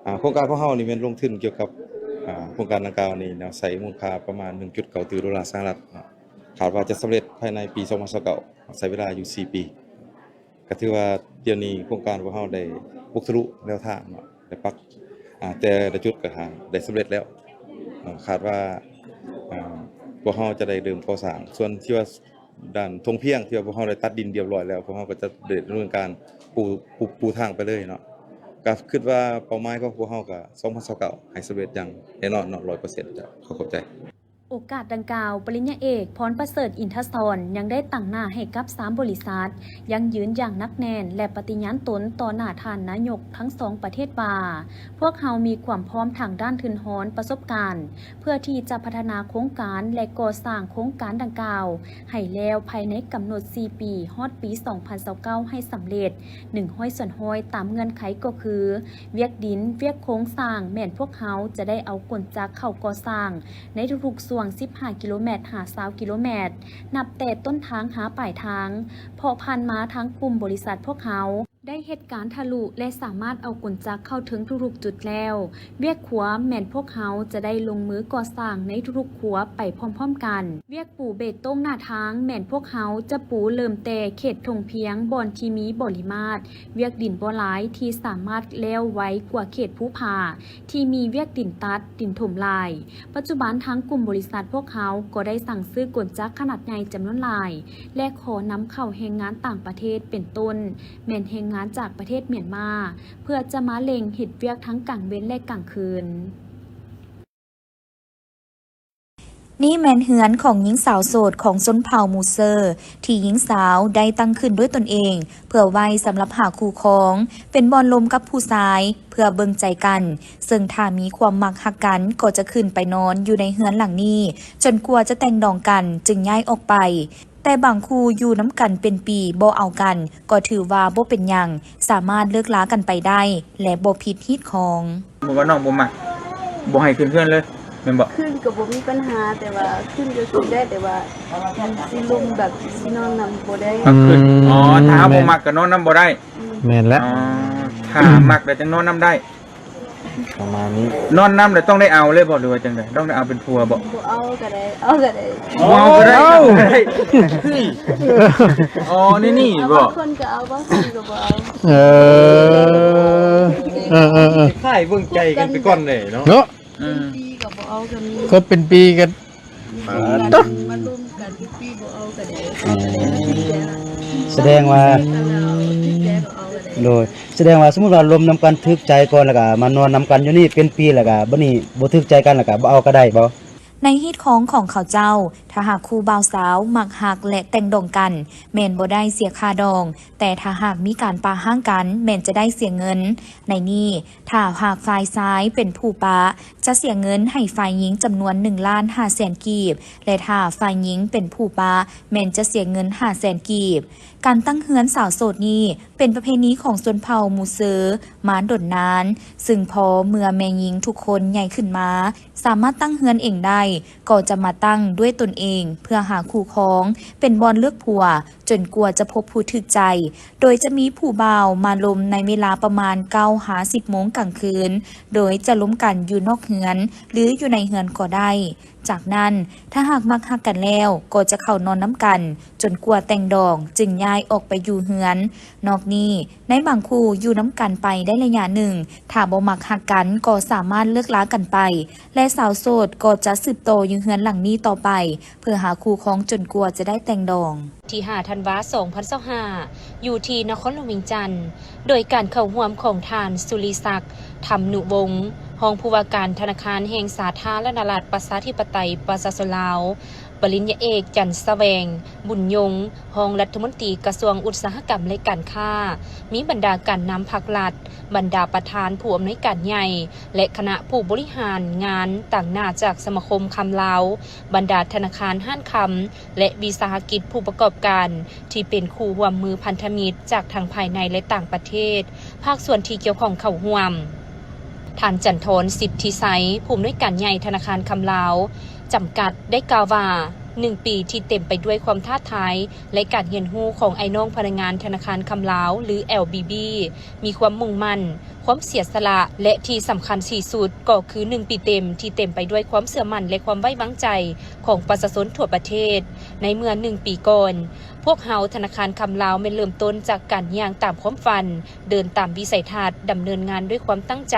ອາ ໂຄງການຂອງເຮົານີ້ແມ່ນລົງທຶນກ່ຽວກັບ ອາ ໂຄງການດັ່ງກ່າວນີ້ເນາະ ໃຊ້ມູນຄ່າປະມານໜຶ່ງຈຸດເກົ້າຕື້ໂດລາສະຫະລັດເນາະ, ຄາດວ່າຈະສຳເລັດພາຍໃນປີສອງພັນຊາວເກົ້າ ໃຊ້ເວລາຢູ່ສີ່ປີ. ກໍຖືວ່າດຽວນີ້ໂຄງການຂອງເຮົາໄດ້ບຸກທະລຸແນວທາງເນາະ, ໄດ້ປັກ ອາ ແຕ່ລະຈຸດກໍຫາໄດ້ສຳເລັດແລ້ວເນາະ, ຄາດວ່າ ອາ ພວກເຮົາຈະໄດ້ເລີ່ມກໍ່ສ້າງ. ສ່ວນທີ່ວ່າ ດ້ານທົ່ງພຽງທີ່ວ່າພວກເຮົາໄດ້ຕັດດິນຮຽບຮ້ອຍແລ້ວ, ພວກເຮົາກໍຈະໄດ້ດຳເນີນການປູ ປູ ປູທາງໄປເລີຍເນາະ. ກໍຄິດວ່າເປົ້າໝາຍຂອງພວກເຮົາກໍສອງພັນຊາວເກົ້າໃຫ້ສຳເລັດຢ່າງແນ່ນອນເນາະ ຮ້ອຍເປີເຊັນ. ເຈົ້າ ຂໍຂອບໃຈ. ໂອກາດດັ່ງກ່າວ, ປະລິນຍາເອກ ພອນປະເສີດ ອິນທະສອນ ຍັງໄດ້ຕາງໜ້າໃຫ້ກັບສາມບໍລິສັດ ຢັ້ງຢືນຢ່າງໜັກແໜ້ນ ແລະ ປະຕິຍານຕົນຕໍ່ໜ້າທ່ານນາຍົກທັງສອງປະເທດວ່າ ພວກເຮົາມີຄວາມພ້ອມທາງດ້ານທຶນຮອນ, ປະສົບການ ເພື່ອທີ່ຈະພັດທະນາໂຄງການ ແລະ ກໍ່ສ້າງໂຄງການດັ່ງກ່າວໃຫ້ແລ້ວພາຍໃນກຳນົດສີ່ປີ ຮອດປີສອງພັນຊາວເກົ້າ ໃຫ້ສຳເລັດໜຶ່ງຮ້ອຍສ່ວນຮ້ອຍ ຕາມເງື່ອນໄຂກໍຄື ວຽກດິນ, ວຽກໂຄງສ້າງ ແມ່ນພວກເຮົາຈະໄດ້ເອົາກົນຈັກເຂົ້າກໍ່ສ້າງໃນທຸກໆຊ່ວງສິບຫ້າກິໂລແມັດ ຫາຊາວກິໂລແມັດ ນັບແຕ່ຕົ້ນທາງຫາປາຍທາງ, ເພາະຜ່ານມາທາງກຸ່ມບໍລິສັດພວກເຮົາ ໄດ້ເຮັດການທະລຸ ແລະ ສາມາດເອົາກົນຈັກເຂົ້າເຖິງທຸກໆຈຸດແລ້ວ. ວຽກຂົວແມ່ນພວກເຮົາຈະໄດ້ລົງມືກໍ່ສ້າງໃນທຸກໆຂົວໄປພ້ອມໆກັນ. ວຽກປູເບຕົງໜ້າທາງແມ່ນພວກເຮົາຈະປູເລີ່ມແຕ່ເຂດທົ່ງພຽງບ່ອນທີ່ມີບໍລິມາດ, ວຽກດິນບໍ່ຫຼາຍທີ່ສາມາດແລ້ວໄວກວ່າເຂດພູຜາ ທີ່ມີວຽກດິນຕັດ, ດິນຖົມຫຼາຍ. ປັດຈຸບັນທາງກຸ່ມບໍລິສັດພວກເຮົາກໍໄດ້ສັ່ງຊື້ກົນຈັກຂະໜາດໃຫຍ່ຈຳນວນຫຼາຍ ແລະ ຂໍນຳເຂົ້າແຮງງານຕ່າງປະເທດ ເປັນຕົ້ນແມ່ນແຮງງານຈາກປະເທດມຽນມາ ເພື່ອຈະມາເລັ່ງເຮັດວຽກທັງກາງເວັນ ແລະ ກາງຄືນ. ນີ້ແມ່ນເຮືອນຂອງຍິງສາວໂສດຂອງຊົນເຜົ່າມູເຊີ ທີ່ຍິງສາວໄດ້ຕັ້ງຂຶ້ນດ້ວຍຕົນເອງ ເພື່ອໄວ້ສຳລັບຫາຄູ່ຄອງ, ເປັນບ່ອນລົມກັບຜູ້ຊາຍເພື່ອເບິ່ງໃຈກັນ, ເຊິ່ງຖ້າມີຄວາມມັກຮັກກັນກໍຈະຂຶ້ນໄປນອນຢູ່ໃນເຮືອນຫຼັງນີ້ ຈົນກວ່າຈະແຕ່ງດອງກັນຈຶ່ງຍ້າຍອອກໄປ. ແຕ່ບາງຄູ່ຢູ່ນຳກັນເປັນປີບໍ່ເອົາກັນ ກໍຖືວ່າບໍ່ເປັນຫຍັງ, ສາມາດເລີກລາກັນໄປໄດ້ ແລະ ບໍ່ຜິດຮີດຄອງ. ບໍ່ວ່ານ້ອງບໍ່ມັກ ບໍ່ໃຫ້ຂຶ້ນເຮືອນເລີຍ ແມ່ນບໍ່? ຂຶ້ນກໍບໍ່ມີບັນຫາ ແຕ່ວ່າຂຶ້ນກໍຂຶ້ນໄດ້ ແຕ່ວ່າມັນຊິລົມແບບຊິນອນນຳບໍ່ໄດ້. ອືມ ອໍ ຖ້າເຮົາບໍ່ມັກກໍນອນນຳບໍ່ໄດ້. ແມ່ນແລ້ວ ອໍ ຖ້າມັກແລ້ວຈັ່ງນອນນຳໄດ້ ປະມານນີ້. ນອນນຳແລ້ວຕ້ອງໄດ້ເອົາເລີຍບໍ່ ຫຼືວ່າຈັ່ງໃດ? ຕ້ອງໄດ້ເອົາເປັນຜົວບໍ່? ບໍ່ເອົາກໍໄດ້ ເອົາກໍໄດ້. ບໍ່ເອົາກໍໄດ້ ເອົາກໍໄດ້. ອໍ ແນວນີ້ບໍ່? ບາງຄົນກໍເອົາ ບາງຄົນກໍບໍ່ເອົາ. ເອີ ເອີໆໆ ຄ້າຍເບິ່ງໃຈກັນໄປກ່ອນເດ້ເນາະ ເນາະ. ອືມ ເປັນປີກໍບໍ່ເອົາກໍມີ ຄົບເປັນປີກໍ ມາລົມກັນເປັນປີບໍ່ເອົາກໍໄດ້. ອືມ ສະແດງວ່າ ໂດຍ ສະແດງວ່າສົມມຸດວ່າລົມນຳກັນຖືກໃຈກ່ອນ ແລ້ວກໍມານອນນຳກັນຢູ່ນີ້ເປັນປີ ແລ້ວກໍບັດນີ້ບໍ່ຖືກໃຈກັນ ແລ້ວກໍບໍ່ເອົາກໍໄດ້ບໍ່? ໃນຮີດຄອງຂອງເຂົາເຈົ້າ, ຖ້າຫາກຄູ່ບ່າວສາວມັກຮັກ ແລະ ແຕ່ງດອງກັນ ແມ່ນບໍ່ໄດ້ເສຍຄ່າດອງ, ແຕ່ຖ້າຫາກມີການປະຮ້າງກັນ ແມ່ນຈະໄດ້ເສຍເງິນ. ໃນນີ້, ຖ້າຫາກຝ່າຍຊາຍເປັນຜູ້ປະ, ຈະເສຍເງິນໃຫ້ຝ່າຍຍິງຈຳນວນໜຶ່ງລ້ານຫ້າແສນກີບ ແລະ ຖ້າຝ່າຍຍິງເປັນຜູ້ປະ ແມ່ນຈະເສຍເງິນຫ້າແສນກີບ. ການຕັ້ງເຮືອນສາວໂສດນີ້ ເປັນປະເພນີຂອງຊົນເຜົ່າມູເຊີມາດົນນານ, ຊຶ່ງພໍເມື່ອແມ່ຍິງທຸກຄົນໃຫຍ່ຂຶ້ນມາ ສາມາດຕັ້ງເຮືອນເອງໄດ້, ກໍຈະມາຕັ້ງດ້ວຍຕົນເອງເພື່ອຫາຄູ່ຄອງ, ເປັນບ່ອນເລືອກຜົວ, ຈົນກວ່າຈະພົບຜູ້ຖືກໃຈ, ໂດຍຈະມີຜູ້ບ່າວມາລົມໃນເວລາປະມານເກົ້າຫາສິບໂມງກາງຄືນ, ໂດຍຈະລົມກັນຢູ່ນອກເຮືອນ ຫຼື ຢູ່ໃນເຮືອນກໍໄດ້. ຈາກນັ້ນ, ຖ້າຫາກມັກຮັກກັນແລ້ວ, ກໍຈະເຂົ້ານອນນຳກັນ, ຈົນກວ່າແຕ່ງດອງ, ຈຶ່ງຍ້າຍອອກໄປຢູ່ເຮືອນ. ນອກນີ້, ໃນບາງຄູ່ຢູ່ນຳກັນໄປໄດ້ໄລຍະໜຶ່ງ, ຖ້າບໍ່ມັກຮັກກັນກໍສາມາດເລີກລາກັນໄປ ແລະ ສາວໂສດກໍຈະສືບຕໍ່ຢູ່ເຮືອນຫຼັງນີ້ຕໍ່ໄປ ເພື່ອຫາຄູ່ຄອງຈົນກວ່າຈະໄດ້ແຕ່ງດອງ. ທີຫ້າ ທັນວາ ສອງພັນຊາວຫ້າ ຢູ່ທີ່ນະຄອນຫຼວງວຽງຈັນ ໂດຍການເຂົ້າຮ່ວມຂອງທ່ານ ສຸລິສັກ ທຳນຸວົງ ຮອງຜູ້ວ່າການທະນາຄານແຫ່ງສາທາລະນະລັດ ປະຊາທິປະໄຕ ປະຊາຊົນລາວ, ປະລິນຍາເອກ ຈັນສະແຫວງ ບຸນຍົງ ຮອງລັດຖະມົນຕີກະຊວງອຸດສາຫະກຳ ແລະ ການຄ້າ, ມີບັນດາການນຳພັກລັດ, ບັນດາປະທານຜູ້ອຳນວຍການໃຫຍ່ ແລະ ຄະນະຜູ້ບໍລິຫານງານຕາງໜ້າຈາກສະມາຄົມຄຳລາວ, ບັນດາທະນາຄານ, ຮ້ານຄຳ ແລະ ວິສາຫະກິດຜູ້ປະກອບການ ທີ່ເປັນຄູ່ຮ່ວມມືພັນທະມິດຈາກທັງພາຍໃນ ແລະ ຕ່າງປະເທດ, ພາກສ່ວນທີ່ກ່ຽວຂ້ອງເຂົ້າຮ່ວມ. ທ່ານ ຈັນທອນ ສິດທິໄຊ ຜູ້ອຳນວຍການໃຫຍ່ທະນາຄານຄຳລາວຈຳກັດ ໄດ້ກ່າວວ່າ, ໜຶ່ງປີທີ່ເຕັມໄປດ້ວຍຄວາມທ້າທາຍ ແລະ ການຮຽນຮູ້ຂອງອ້າຍນ້ອງພະນັກງານທະນາຄານຄຳລາວ ຫຼື ແອລບີບີ ມີຄວາມມຸ່ງໝັ້ນ, ຄວາມເສຍສະຫຼະ ແລະ ທີ່ສຳຄັນທີ່ສຸດກໍຄືໜຶ່ງປີເຕັມທີ່ເຕັມໄປດ້ວຍຄວາມເຊື່ອໝັ້ນ ແລະ ຄວາມໄວ້ວາງໃຈຂອງປະຊາຊົນທົ່ວປະເທດ. ໃນເມື່ອໜຶ່ງປີກ່ອນ, ພວກເຮົາທະນາຄານຄຳລາວແມ່ນເລີ່ມຕົ້ນຈາກການຍ່າງຕາມຄວາມຝັນ, ເດີນຕາມວິໄສທັດ, ດຳເນີນງານດ້ວຍຄວາມຕັ້ງໃຈ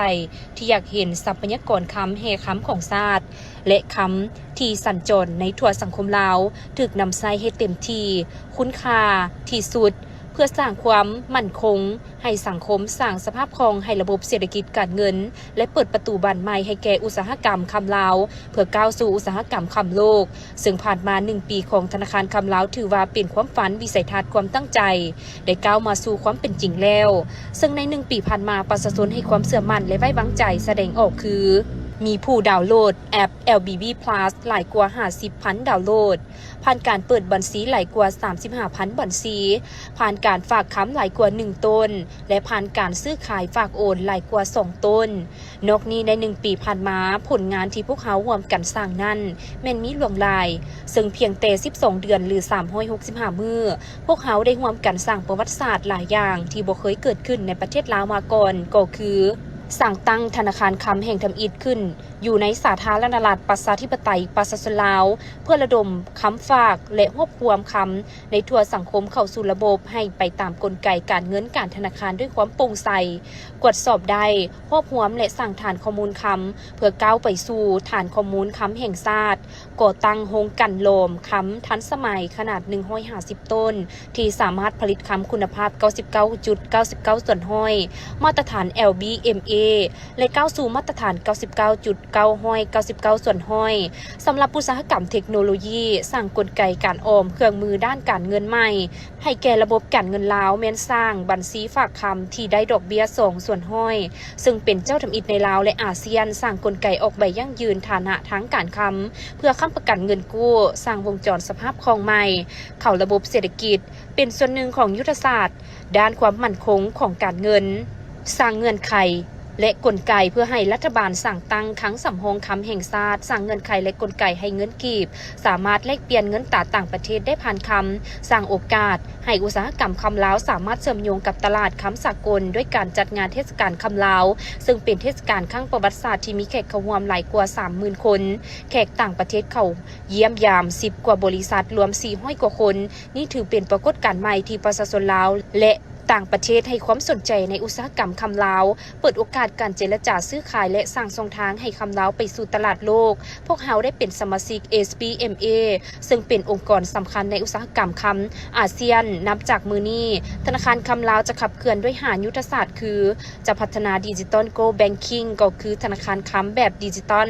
ທີ່ຢາກເຫັນຊັບພະຍາກອນຄຳແຮ່ຄຳຂອງຊາດ ແລະ ຄຳທີ່ສັນຈອນໃນທົ່ວສັງຄົມລາວ ຖືກນຳໃຊ້ໃຫ້ເຕັມທີ່, ຄຸນຄ່າທີ່ສຸດ ເພື່ອສ້າງຄວາມໝັ້ນຄົງໃຫ້ສັງຄົມ, ສ້າງສະພາບຄ່ອງໃຫ້ລະບົບເສດຖະກິດການເງິນ ແລະ ເປີດປະຕູບານໃໝ່ໃຫ້ແກ່ອຸດສາຫະກຳຄຳລາວ ເພື່ອກ້າວສູ່ອຸດສາຫະກຳຄຳໂລກ. ເຊິ່ງຜ່ານມາໜຶ່ງປີຂອງທະນາຄານຄຳລາວ ຖືວ່າເປັນຄວາມຝັນ, ວິໄສທັດ, ຄວາມຕັ້ງໃຈ ໄດ້ກ້າວມາສູ່ຄວາມເປັນຈິງແລ້ວ. ເຊິ່ງໃນໜຶ່ງປີຜ່ານມາ, ປະຊາຊົນໃຫ້ຄວາມເຊື່ອໝັ້ນ ແລະ ໄວ້ວາງໃຈສະແດງອອກຄື ມີຜູ້ດາວໂຫຼດແອັບ ແອລບີບີພລັສ ຫຼາຍກວ່າຫ້າສິບພັນດາວໂຫຼດ, ຜ່ານການເປີດບັນຊີຫຼາຍກວ່າສາມສິບຫ້າພັນບັນຊີ, ຜ່ານການຝາກຄຳຫຼາຍກວ່າໜຶ່ງໂຕນ ແລະ ຜ່ານການຊື້ຂາຍຝາກໂອນຫຼາຍກວ່າສອງໂຕນ. ນອກນີ້ໃນໜຶ່ງປີຜ່ານມາ, ຜົນງານທີ່ພວກເຮົາຮ່ວມກັນສ້າງນັ້ນແມ່ນມີຫຼວງຫຼາຍ, ເຊິ່ງພຽງແຕ່ສິບສອງເດືອນ ຫຼື ສາມຮ້ອຍຫົກສິບຫ້າມື້, ພວກເຮົາໄດ້ຮ່ວມກັນສ້າງປະຫວັດສາດຫຼາຍຢ່າງທີ່ບໍ່ເຄີຍເກີດຂຶ້ນໃນປະເທດລາວມາກ່ອນ, ກໍຄື ສ້າງຕັ້ງທະນາຄານຄຳແຫ່ງທຳອິດຂຶ້ນຢູ່ໃນສາທາລະນະລັດ ປະຊາທິປະໄຕ ປະຊາຊົນລາວ ເພື່ອລະດົມຄຳຝາກ ແລະ ຮວບຮວມຄຳໃນທົ່ວສັງຄົມເຂົ້າສູ່ລະບົບໃຫ້ໄປຕາມກົນໄກການເງິນການທະນາຄານດ້ວຍຄວາມໂປ່ງໃສ, ກວດສອບໄດ້, ຮວບຮວມ ແລະ ສ້າງຖານຂໍ້ມູນຄຳ ເພື່ອກ້າວໄປສູ່ຖານຂໍ້ມູນຄຳແຫ່ງຊາດ, ກໍ່ຕັ້ງໂຮງກັ່ນຫຼອມຄຳທັນສະໄໝຂະໜາດໜຶ່ງຮ້ອຍຫ້າສິບໂຕນ ທີ່ສາມາດຜະລິດຄຳຄຸນນະພາບເກົ້າສິບເກົ້າຈຸດເກົ້າສິບເກົ້າສ່ວນຮ້ອຍ ມາດຕະຖານ ແອລບີ ເອັມເອ ແລະ ກ້າວສູ່ມາດຕະຖານເກົ້າສິບເກົ້າຈຸດເກົ້າຮ້ອຍເກົ້າສິບເກົ້າສ່ວນຮ້ອຍ. ສຳລັບອຸດສາຫະກຳເທັກໂນໂລຢີ, ສ້າງກົນໄກການອອມເຄື່ອງມືດ້ານການເງິນໃໝ່ໃຫ້ແກ່ລະບົບການເງິນລາວ, ແມ່ນສ້າງບັນຊີຝາກຄຳທີ່ໄດ້ດອກເບ້ຍສອງສ່ວນຮ້ອຍ ເຊິ່ງເປັນເຈົ້າທຳອິດໃນລາວ ແລະ ອາຊຽນ, ສ້າງກົນໄກອອກໃບຢັ້ງຢືນຖານະທາງການຄຳ ເພື່ອຄ້ຳປະກັນເງິນກູ້, ສ້າງວົງຈອນສະພາບຄ່ອງໃໝ່ເຂົ້າລະບົບເສດຖະກິດ, ເປັນສ່ວນໜຶ່ງຂອງຍຸດທະສາດດ້ານຄວາມໝັ້ນຄົງຂອງການເງິນ, ສ້າງເງື່ອນໄຂ ແລະ ກົນໄກເພື່ອໃຫ້ລັດຖະບານສ້າງຕັ້ງຄັງສຳຮອງຄຳແຫ່ງຊາດ, ສ້າງເງື່ອນໄຂ ແລະ ກົນໄກໃຫ້ເງິນກີບສາມາດແລກປ່ຽນເງິນຕາຕ່າງປະເທດໄດ້ຜ່ານຄຳ, ສ້າງໂອກາດໃຫ້ອຸດສາຫະກຳຄຳລາວສາມາດເຊື່ອມໂຍງກັບຕະຫຼາດຄຳສາກົນ ດ້ວຍການຈັດງານເທດສະການຄຳລາວ, ເຊິ່ງເປັນເທດສະການຄັ້ງປະຫວັດສາດທີ່ມີແຂກເຂົ້າຮ່ວມຫຼາຍກວ່າສາມໝື່ນຄົນ, ແຂກຕ່າງປະເທດເຂົ້າ ຢ້ຽມຢາມສິບກວ່າບໍລິສັດ ລວມສີ່ຮ້ອຍກວ່າຄົນ. ນີ້ຖືເປັນປາກົດການໃໝ່ທີ່ປະຊາຊົນລາວ ແລະ ຕ່າງປະເທດໃຫ້ຄວາມສົນໃຈໃນອຸດສາຫະກຳຄຳລາວ, ເປີດໂອກາດການເຈລະຈາຊື້ຂາຍ ແລະ ສ້າງຊ່ອງທາງໃຫ້ຄຳລາວໄປສູ່ຕະຫຼາດໂລກ. ພວກເຮົາໄດ້ເປັນສະມາຊິກ ເອສ ບີ ເອັມ ເອ ເຊິ່ງເປັນອົງກອນສຳຄັນໃນອຸດສາຫະກຳຄຳອາຊຽນ. ນັບຈາກມື້ນີ້, ທະນາຄານຄຳລາວຈະຂັບເຄື່ອນດ້ວຍຫ້າຍຸດທະສາດຄື ຈະພັດທະນາດິຈິຕອນໂກລແບັງຄິງ ກໍຄືທະນາຄານຄຳແບບດິຈິຕອນ.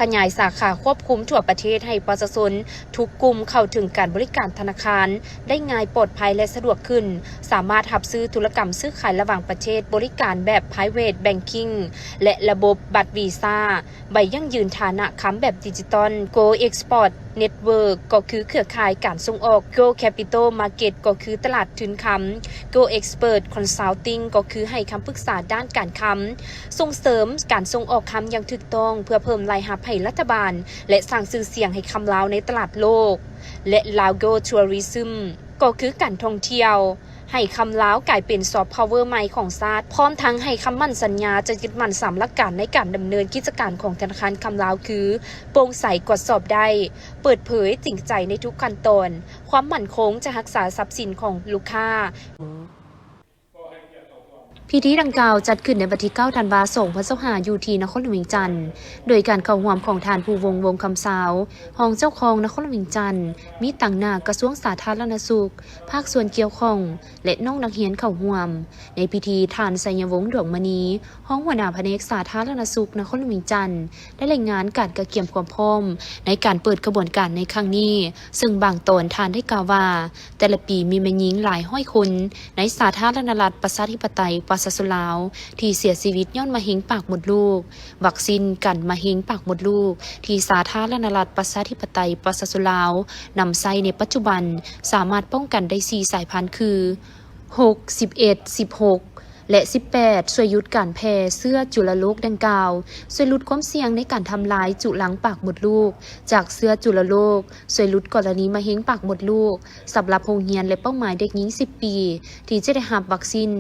ຂະຫຍາຍສາຂາຄວບຄຸມທົ່ວປະເທດໃຫ້ປະຊາຊົນທຸກກຸ່ມເຂົ້າເຖິງການບໍລິການທະນາຄານໄດ້ງ່າຍ, ປອດໄພ ແລະ ສະດວກຂຶ້ນ, ສາມາດຮັບຊື້ທຸລະກຳຊື້ຂາຍລະຫວ່າງປະເທດ, ບໍລິການແບບ private banking ແລະ ລະບົບບັດວີຊາ, ໃບຢັ້ງຢືນຖານະຄຳແບບດິຈິຕອນ, Gold Export Network ກໍຄືເຄືອຂ່າຍການສົ່ງອອກ, Gold Capital Market ກໍຄືຕະຫຼາດທຶນຄຳ, Gold Expert Consulting ກໍຄືໃຫ້ຄຳປຶກສາດ້ານການຄຳ. ສົ່ງເສີມການສົ່ງອອກຄຳຢ່າງຖືກຕ້ອງ ເພື່ອເພີ່ມລາຍຮັບໃຫ້ລັດຖະບານ ແລະ ສ້າງຊື່ສຽງໃຫ້ຄຳລາວໃນຕະຫຼາດໂລກ ແລະ Lao Go Tourism ກໍຄືການທ່ອງທ່ຽວ, ໃຫ້ຄຳລາວກາຍເປັນ soft power ໃໝ່ຂອງຊາດ, ພ້ອມທັງໃຫ້ຄຳໝັ້ນສັນຍາຈະຍຶດໝັ້ນສາມຫຼັກການໃນການດຳເນີນກິດຈະການຂອງທະນາຄານຄຳລາວຄື ໂປ່ງໃສ, ກວດສອບໄດ້, ເປີດເຜີຍ, ຈິງໃຈໃນທຸກຂັ້ນຕອນ, ຄວາມໝັ້ນຄົງ, ຈະຮັກສາຊັບສິນຂອງລູກຄ້າ. ພິທີດັ່ງກ່າວຈັດຂຶ້ນໃນວັນທີເກົ້າທັນວາ ສອງພັນຊາວຫ້າ ຢູ່ທີ່ນະຄອນຫຼວງວຽງຈັນ ໂດຍການເຂົ້າຮ່ວມຂອງທ່ານ ພູວົງ ວົງຄຳຊາວ ຮອງເຈົ້າຄອງນະຄອນຫຼວງວຽງຈັນ, ມີຕາງໜ້າກະຊວງສາທາລະນະສຸກ, ພາກສ່ວນກ່ຽວຂ້ອງ ແລະ ນ້ອງນັກຮຽນເຂົ້າຮ່ວມ. ໃນພິທີ, ທ່ານ ໄຊຍະວົງ ດວງມະນີ ຮອງຫົວໜ້າພະແນກສາທາລະນະສຸກນະຄອນຫຼວງວຽງຈັນ ໄດ້ລາຍງານການກະກຽມຄວາມພ້ອມໃນການເປີດຂະບວນການໃນຄັ້ງນີ້, ເຊິ່ງບາງຕອນທ່ານໄດ້ກ່າວວ່າ ແຕ່ລະປີມີແມ່ຍິງຫຼາຍຮ້ອຍຄົນໃນສາທາລະນະລັດ ປະຊາທິປະໄຕ ປະຊາຊົນລາວ ທີ່ເສຍຊີວິດຍ້ອນມະເຮັງປາກມົດລູກ. ວັກຊີນກັນມະເຮັງປາກມົດລູກ ທີ່ສາທາລະນະລັດ ປະຊາທິປະໄຕ ປະຊາຊົນລາວ ນຳໃຊ້ໃນປັດຈຸບັນ ສາມາດປ້ອງກັນໄດ້ສີ່ສາຍພັນຄື ຫົກ, ສິບເອັດ, ສິບຫົກ ແລະ ສິບແປດ ຊ່ວຍຢຸດການແຜ່ເຊື້ອຈຸລະໂລກດັ່ງກ່າວ, ຊ່ວຍຫຼຸດຄວາມສ່ຽງໃນການທຳລາຍຈຸລັງປາກມົດລູກຈາກເຊື້ອຈຸລະໂລກ, ຊ່ວຍຫຼຸດກໍລະນີມະເຮັງປາກມົດລູກ ສຳລັບໂຮງຮຽນ ແລະ ເປົ້າໝາຍເດັກຍິງສິບປີ ທີ່ຈະໄດ້ຮັບວັກຊີນ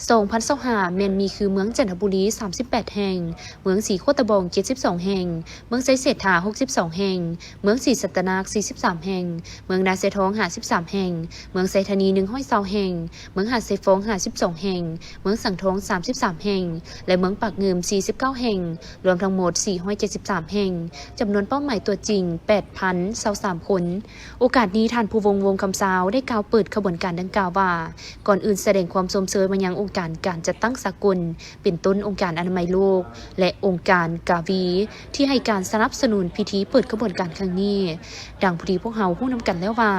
ສອງພັນຊາວຫ້າ ແມ່ນມີຄືເມືອງຈັນທະບູລີ ສາມສິບແປດແຫ່ງ, ເມືອງສີໂຄດຕະບອງ ເຈັດສິບສອງແຫ່ງ, ເມືອງໄຊເສດຖາ ຫົກສິບສອງແຫ່ງ, ເມືອງສີສັດຕະນາກ ສີ່ສິບສາມແຫ່ງ, ເມືອງນາຊາຍທອງ ຫ້າສິບສາມແຫ່ງ, ເມືອງໄຊທານີ ໜຶ່ງຮ້ອຍຊາວແຫ່ງ, ເມືອງຫາດຊາຍຟອງ ຫ້າສິບສອງແຫ່ງ, ເມືອງສັງທອງ ສາມສິບສາມແຫ່ງ ແລະ ເມືອງປາກງື່ມ ສີ່ສິບເກົ້າແຫ່ງ, ລວມທັງໝົດ ສີ່ຮ້ອຍເຈັດສິບສາມແຫ່ງ, ຈຳນວນເປົ້າໝາຍຕົວຈິງ ແປດພັນຊາວສາມຄົນ. ໂອກາດນີ້ ທ່ານ ພູວົງ ວົງຄຳຊາວ ໄດ້ກ່າວເປີດຂະບວນການດັ່ງກ່າວວ່າ, ກ່ອນອື່ນສະແດງຄວາມຊົມເຊີຍມາຍັງອົງການການຈັດຕັ້ງສາກົນ ເປັນຕົ້ນອົງການອະນາໄມໂລກ ແລະ ອົງການກາວີ ທີ່ໃຫ້ການສະໜັບສະໜູນພິທີເປີດຂະບວນການຄັ້ງນີ້. ດັ່ງທີ່ພວກເຮົາຮູ້ນຳກັນແລ້ວວ່າ,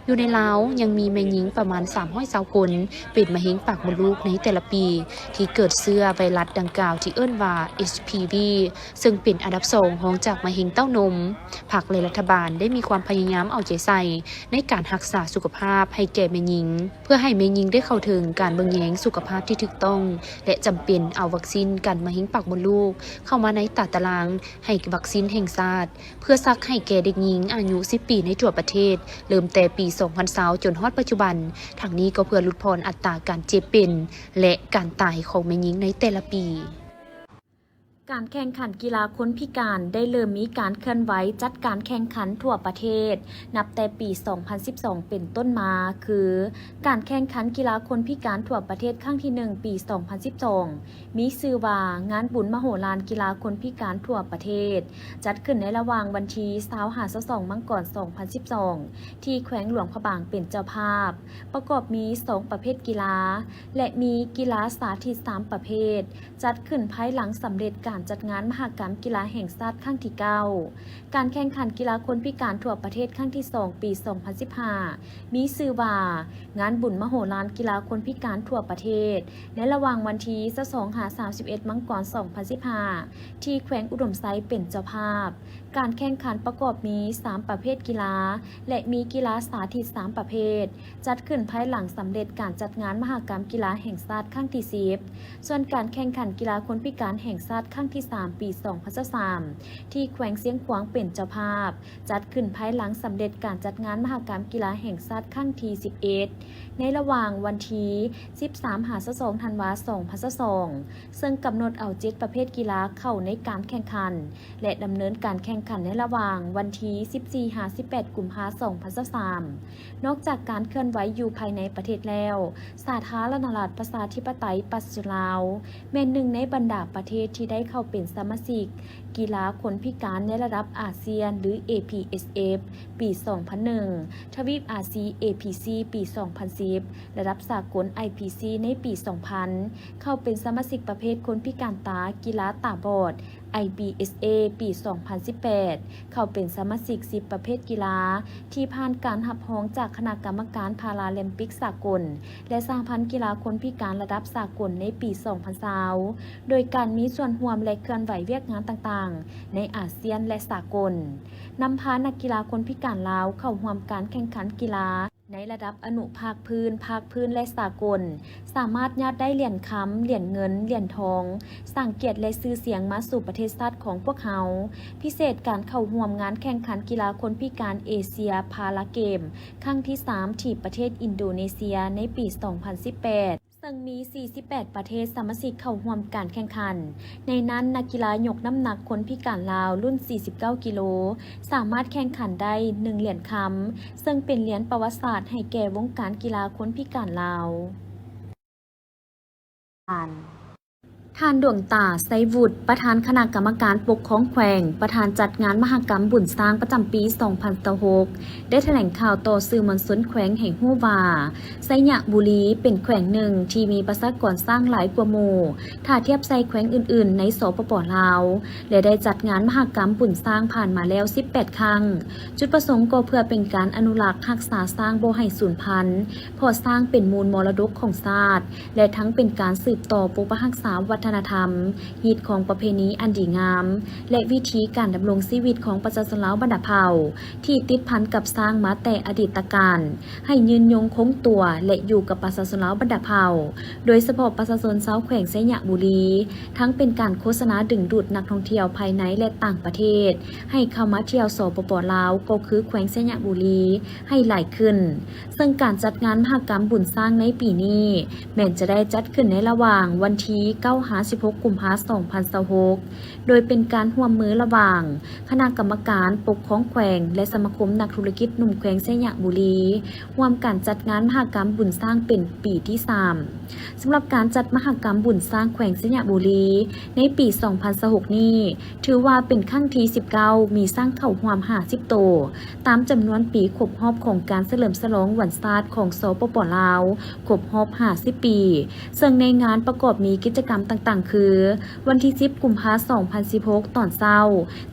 ຢູ່ໃນລາວຍັງມີແມ່ຍິງປະມານສາມຮ້ອຍຊາວຄົນ ເປັນມະເຮັງປາກມົດລູກໃນແຕ່ລະປີ. ທີ່ເກີດເຊື້ອໄວຣັສດັ່ງກ່າວທີ່ເອີ້ນວ່າ ເອັດ ພີ ວີ ເຊິ່ງເປັນອັນດັບສອງຮອງຈາກມະເຮັງເຕົ້ານົມ. ພັກ ແລະ ລັດຖະບານໄດ້ມີຄວາມພະຍາຍາມເອົາໃຈໃສ່ໃນການຮັກສາສຸຂະພາບໃຫ້ແກ່ແມ່ຍິງ ເພື່ອໃຫ້ແມ່ຍິງໄດ້ເຂົ້າເຖິງການເບິ່ງແຍງສຸຂະພາບທີ່ຖືກຕ້ອງ ແລະ ຈຳເປັນເອົາວັກຊີນກັນມະເຮັງປາກມົດລູກເຂົ້າມາໃນຕາຕະລາງ ໃຫ້ວັກຊີນແຫ່ງຊາດ ເພື່ອສັກໃຫ້ແກ່ເດັກຍິງອາຍຸສິບປີໃນທົ່ວປະເທດ ເລີ່ມແຕ່ປີສອງພັນຊາວ ຈົນຮອດປັດຈຸບັນ. ທັງນີ້ກໍເພື່ອຫຼຸດຜ່ອນອັດຕາການເຈັບເປັນ ແລະ ການຕາຍຂອງແມ່ຍິງໃນແຕ່ລະປີ. ການແຂ່ງຂັນກິລາຄົນພິການໄດ້ເລີ່ມມີການເຄື່ອນໄຫວຈັດການແຂ່ງຂັນທົ່ວປະເທດ ນັບແຕ່ປີສອງພັນສິບສອງເປັນຕົ້ນມາ ຄື ການແຂ່ງຂັນກິລາຄົນພິການທົ່ວປະເທດຄັ້ງທີໜຶ່ງ ປີສອງພັນສິບສອງ ມີຊື່ວ່າ ງານບຸນມະໂຫລານກິລາຄົນພິການທົ່ວປະເທດ ຈັດຂຶ້ນໃນລະຫວ່າງວັນທີຊາວຫາຊາວສອງ ມັງກອນ ສອງພັນສິບສອງ ທີ່ແຂວງຫຼວງພະບາງເປັນເຈົ້າພາບ, ປະກອບມີສອງປະເພດກິລາ ແລະ ມີກິລາສາທິດສາມປະເພດ, ຈັດຂຶ້ນພາຍຫຼັງສຳເລັດການຈັດງານມະຫະກຳກິລາແຫ່ງຊາດຄັ້ງທີເກົ້າ. ການແຂ່ງຂັນກິລາຄົນພິການທົ່ວປະເທດຄັ້ງທີສອງ ປີສອງພັນສິບຫ້າ ມີຊື່ວ່າ ງານບຸນມະໂຫລານກິລາຄົນພິການທົ່ວປະເທດ ໃນລະຫວ່າງວັນທີຊາວສອງ ຫາ ສາມສິບເອັດ ມັງກອນ ສອງພັນສິບຫ້າ ທີ່ແຂວງອຸດົມໄຊເປັນເຈົ້າພາບ. ການແຂ່ງຂັນປະກອບມີສາມປະເພດກິລາ ແລະ ມີກິລາສາທິດສາມປະເພດ, ຈັດຂຶ້ນພາຍຫຼັງສຳເລັດການຈັດງານມະຫະກຳກິລາແຫ່ງຊາດຄັ້ງທີສິບ. ສ່ວນການແຂ່ງຂັນກິລາຄົນພິການແຫ່ງຊາດຄັ້ງທີສາມ ປີສອງພັນຊາວສາມ ທີ່ແຂວງຊຽງຂວາງເປັນເຈົ້າພາບ, ຈັດຂຶ້ນພາຍຫຼັງສຳເລັດການຈັດງານມະຫະກຳກິລາແຫ່ງຊາດຄັ້ງທີສິບເອັດ ໃນລະຫວ່າງວັນທີສິບສາມ ຫາ ຊາວສອງ ທັນວາ ສອງພັນຊາວສອງ ເຊິ່ງກຳນົດເອົາເຈັດປະເພດກິລາເຂົ້າໃນການແຂ່ງຂັນ ແລະ ດຳເນີນການແຂ່ງຂັນໃນລະຫວ່າງວັນທີສິບສີ່ ຫາ ສິບແປດ ກຸມພາ ສອງພັນຊາວສາມ. ນອກຈາກການເຄື່ອນໄຫວຢູ່ພາຍໃນປະເທດແລ້ວ, ສາທາລະນະລັດປະຊາທິປະໄຕປະຊາຊົນລາວ ແມ່ນໜຶ່ງໃນບັນດາປະເທດທີ່ໄດ້ເຂົ້າເປັນສະມາຊິກ ກິລາຄົນພິການໃນລະດັບອາຊຽນ ຫຼື ເອ ພີ ເອສ ເອຟ ປີສອງພັນໜຶ່ງ, ທະວີບອາຊີ ເອ ພີ ຊີ ປີສອງພັນສິບ, ລະດັບສາກົນ ໄອ ພີ ຊີ ໃນປີສອງພັນ, ເຂົ້າເປັນສະມາຊິກປະເພດຄົນພິການຕາ ກິລາຕາບອດ ໄອ ບີ ເອສ ເອ ປີສອງພັນສິບແປດ, ເຂົ້າເປັນສະມາຊິກສິບປະເພດກິລາ ທີ່ຜ່ານການຮັບຮອງຈາກຄະນະກຳມະການພາລາລິມປິກສາກົນ ແລະ ສະຫະພັນກິລາຄົນພິການລະດັບສາກົນໃນປີສອງພັນຊາວ ໂດຍການມີສ່ວນຮ່ວມ ແລະ ເຄື່ອນໄຫວວຽກງານຕ່າງໆ ໃນອາຊຽນ ແລະ ສາກົນ, ນຳພານັກກິລາຄົນພິການລາວເຂົ້າຮ່ວມການແຂ່ງຂັນກິລາໃນລະດັບອະນຸພາກພື້ນ, ພາກພື້ນ ແລະ ສາກົນ, ສາມາດຍາດໄດ້ຫຼຽນຄຳ, ຫຼຽນເງິນ, ຫຼຽນທອງ, ສ້າງກຽດ ແລະ ຊື່ສຽງມາສູ່ປະເທດຊາດຂອງພວກເຮົາ. ພິເສດການເຂົ້າຮ່ວມງານແຂ່ງຂັນກິລາຄົນພິການເອເຊຍພາລາເກມ ຄັ້ງທີສາມ ທີ່ປະເທດອິນໂດເນເຊຍໃນປີສອງພັນສິບແປດ ເຊິ່ງມີສີ່ສິບແປດປະເທດສະມາຊິກເຂົ້າຮ່ວມການແຂ່ງຂັນ. ໃນນັ້ນ, ນັກກິລາຍົກນ້ຳໜັກຄົນພິການລາວລຸ້ນສີ່ສິບເກົ້າກິໂລ ສາມາດແຂ່ງຂັນໄດ້ໜຶ່ງຫຼຽນຄຳ, ເຊິ່ງເປັນຫຼຽນປະຫວັດສາດໃຫ້ແກ່ວົງການກິລາຄົນພິການລາວ. ທ່ານ ດວງຕາ ໄຊວຸດ ປະທານຄະນະກຳມະການປົກຄອງແຂວງ, ປະທານຈັດງານມະຫະກຳບຸນຊ້າງປະຈຳປີສອງພັນຊາວຫົກ ໄດ້ຖະແຫຼງຂ່າວຕໍ່ສື່ມວນຊົນແຂວງໃຫ້ຮູ້ວ່າ, ໄຊຍະບູລີເປັນແຂວງໜຶ່ງທີ່ມີປະຊາກອນຊ້າງຫຼາຍກວ່າໝູ່ ຖ້າທຽບໃສ່ແຂວງອື່ນໆໃນ ສປປ ລາວ ແລະ ໄດ້ຈັດງານມະຫະກຳບຸນຊ້າງຜ່ານມາແລ້ວສິບແປດຄັ້ງ. ຈຸດປະສົງກໍເພື່ອເປັນການອະນຸລັກຮັກສາຊ້າງບໍ່ໃຫ້ສູນພັນ, ເພາະຊ້າງເປັນມູນມໍລະດົກຂອງຊາດ ແລະ ທັງເປັນການສືບຕໍ່ປົກປັກຮັກສາວັດທະນະທຳ, ຮີດຄອງປະເພນີອັນດີງາມ ແລະ ວິຖີການດຳລົງຊີວິດຂອງປະຊາຊົນລາວບັນດາເຜົ່າ ທີ່ຕິດພັນກັບຊ້າງມາແຕ່ອະດີດຕະການ ໃຫ້ຍືນຍົງຄົງຕົວ ແລະ ຢູ່ກັບປະຊາຊົນລາວບັນດາເຜົ່າ, ໂດຍສະເພາະປະຊາຊົນຊາວແຂວງໄຊຍະບູລີ, ທັງເປັນການໂຄສະນາດຶງດູດນັກທ່ອງທ່ຽວພາຍໃນ ແລະ ຕ່າງປະເທດ ໃຫ້ເຂົ້າມາທ່ຽວ ສປປ ລາວ ກໍຄືແຂວງໄຊຍະບູລີ ໃຫ້ຫຼາຍຂຶ້ນ. ເຊິ່ງການຈັດງານມະຫະກຳບຸນຊ້າງໃນປີນີ້ ແມ່ນຈະໄດ້ຈັດຂຶ້ນໃນລະຫວ່າງວັນທີເກົ້າ ຫາ ສິບຫົກ ກຸມພາ ສອງພັນຊາວຫົກ ໂດຍເປັນການຮ່ວມມືລະຫວ່າງຄະນະກຳມະການປົກຄອງແຂວງ ແລະ ສະມາຄົມນັກທຸລະກິດໜຸ່ມແຂວງໄຊຍະບູລີ ຮ່ວມກັນຈັດງານມະຫະກຳບຸນຊ້າງເປັນປີທີສາມ. ສຳລັບການຈັດມະຫະກຳບຸນຊ້າງແຂວງໄຊຍະບູລີໃນປີສອງພັນຊາວຫົກນີ້ ຖືວ່າເປັນຄັ້ງທີສິບເກົ້າ ມີຊ້າງເຂົ້າຮ່ວມຫ້າສິບໂຕ ຕາມຈຳນວນປີຄົບຮອບຂອງການສະເຫຼີມສະຫຼອງວັນຊາດຂອງ ສປປ ລາວ ຄົບຮອບຫ້າສິບປີ, ເຊິ່ງໃນງານປະກອບມີກິດຈະກຳຕ ຕ່າງຄື ວັນທີສິບ ກຸມພາ ສອງພັນສິບຫົກ ຕອນເຊົ້າ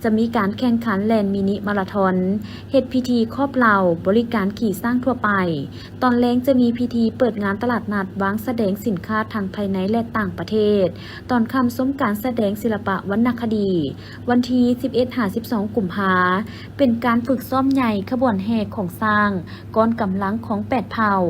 ຈະມີການແຂ່ງຂັນແລ່ນມິນິມາລາທອນ, ເຮັດພິທີຄອບເຫຼົ້າ, ບໍລິການຂີ່ຊ້າງທົ່ວໄປ. ຕອນແລງຈະມີພິທີເປີດງານຕະຫຼາດນັດວາງສະແດງສິນຄ້າທັງພາຍໃນ ແລະ ຕ່າງປະເທດ. ຕອນຄ່ຳຊົມການສະແດງສິລະປະວັນນະຄະດີ. ວັນທີສິບເອັດຫາສິບສອງ ກຸມພາ ເປັນການຝຶກຊ້ອມໃຫຍ່ຂະບວນແຫ່ຂອງຊ້າງ, ກອນກຳລັງຂອງແປດເຜົ່າ,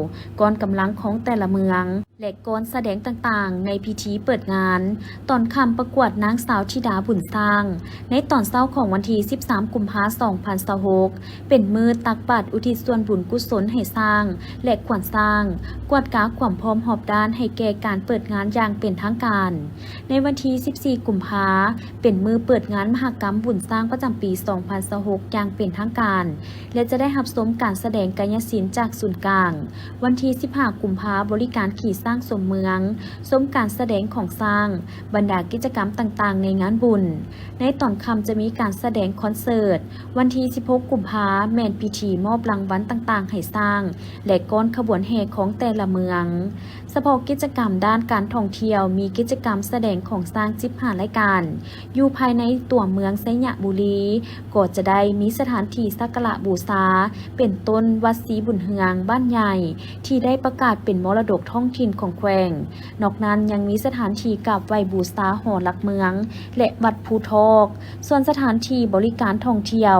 ກອນກຳລັງຂອງແຕ່ລະເມືອງ ແລະ ກອນສະແດງຕ່າງໆໃນພິທີເປີດງານ. ຕອນຄ່ຳປະກວດນາງສາວທິດາບຸນຊ້າງ. ໃນຕອນເຊົ້າຂອງວັນທີສິບສາມ ກຸມພາ ສອງພັນຊາວຫົກ ເປັນມື້ຕັກບາດອຸທິດສ່ວນບຸນກຸສົນໃຫ້ຊ້າງ ແລະ ຂວັນຊ້າງ, ກວດກາຄວາມພ້ອມຮອບດ້ານໃຫ້ແກ່ການເປີດງານຢ່າງເປັນທາງການ. ໃນວັນທີສິບສີ່ ກຸມພາ ເປັນມື້ເປີດງານມະຫະກຳບຸນຊ້າງປະຈຳປີສອງພັນຊາວຫົກຢ່າງເປັນທາງການ ແລະ ຈະໄດ້ຮັບຊົມການສະແດງກາຍະສິນຈາກສູນກາງ. ວັນທີສິບຫ້າ ກຸມພາ ບໍລິການຂີ່ຊ້າງຊົມເມືອງ, ຊົມການສະແດງຂອງຊ້າງ, ບັນດາກິດຈະກຳຕ່າງໆໃນງານບຸນ. ໃນຕອນຄ່ຳຈະມີການສະແດງຄອນເສີດ. ວັນທີສິບຫົກ ກຸມພາ ແມ່ນພິທີມອບລາງວັນຕ່າງໆໃຫ້ຊ້າງ ແລະ ກອນຂະບວນແຫ່ຂອງແຕ່ລະເມືອງ. ສະເພາະກິດຈະກຳດ້ານການທ່ອງທ່ຽວ ມີກິດຈະກຳສະແດງຂອງຊ້າງສິບຫ້າລາຍການ ຢູ່ພາຍໃນຕົວເມືອງໄຊຍະບູລີ ກໍຈະໄດ້ມີສະຖານທີ່ສັກກາລະບູຊາ ເປັນຕົ້ນວັດສີບຸນເຮືອງບ້ານໃຫຍ່ ທີ່ໄດ້ປະກາດເປັນມໍລະດົກທ້ອງຖິ່ນຂອງແຂວງ. ນອກນັ້ນຍັງມີສະຖານທີ່ກາບໄຫວ້ບູຊາຫໍຫຼັກເມືອງ ແລະ ວັດພູທອກ. ສ່ວນສະຖານທີ່ບໍລິການທ່ອງທ່ຽວ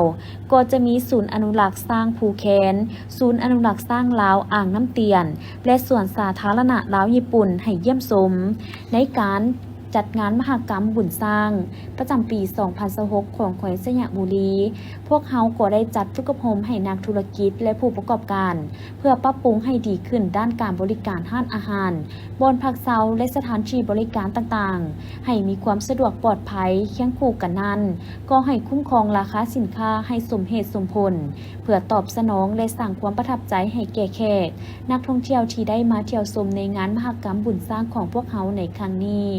ກໍຈະມີສູນອະນຸລັກຊ້າງພູແຄນ, ສູນອະນຸລັກຊ້າງລາວອ່າງນ້ຳຕຽນ ແລະ ສວນສາທາລະນະລາວຍີ່ປຸ່ນໃຫ້ຢ້ຽມຊົມ. ໃນການຈັດງານມະຫະກຳບຸນຊ້າງປະຈຳປີສອງພັນຊາວຫົກຂອງແຂວງໄຊຍະບູລີ, ພວກເຮົາກໍໄດ້ຈັດຝຶກອົບຮົມໃຫ້ນັກທຸລະກິດ ແລະ ຜູ້ປະກອບການ ເພື່ອປັບປຸງໃຫ້ດີຂຶ້ນດ້ານການບໍລິການຮ້ານອາຫານ, ບ່ອນພັກເຊົາ ແລະ ສະຖານທີ່ບໍລິການຕ່າງໆ ໃຫ້ມີຄວາມສະດວກປອດໄພ. ຄຽງຄູ່ກັນນັ້ນ, ກໍໃຫ້ຄຸ້ມຄອງລາຄາສິນຄ້າໃຫ້ສົມເຫດສົມຜົນ ເພື່ອຕອບສະໜອງ ແລະ ສ້າງຄວາມປະທັບໃຈໃຫ້ແກ່ແຂກ ນັກທ່ອງທ່ຽວທີ່ໄດ້ມາທ່ຽວຊົມໃນງານມະຫະກຳບຸນຊ້າງຂອງພວກເຮົາໃນຄັ້ງນີ້.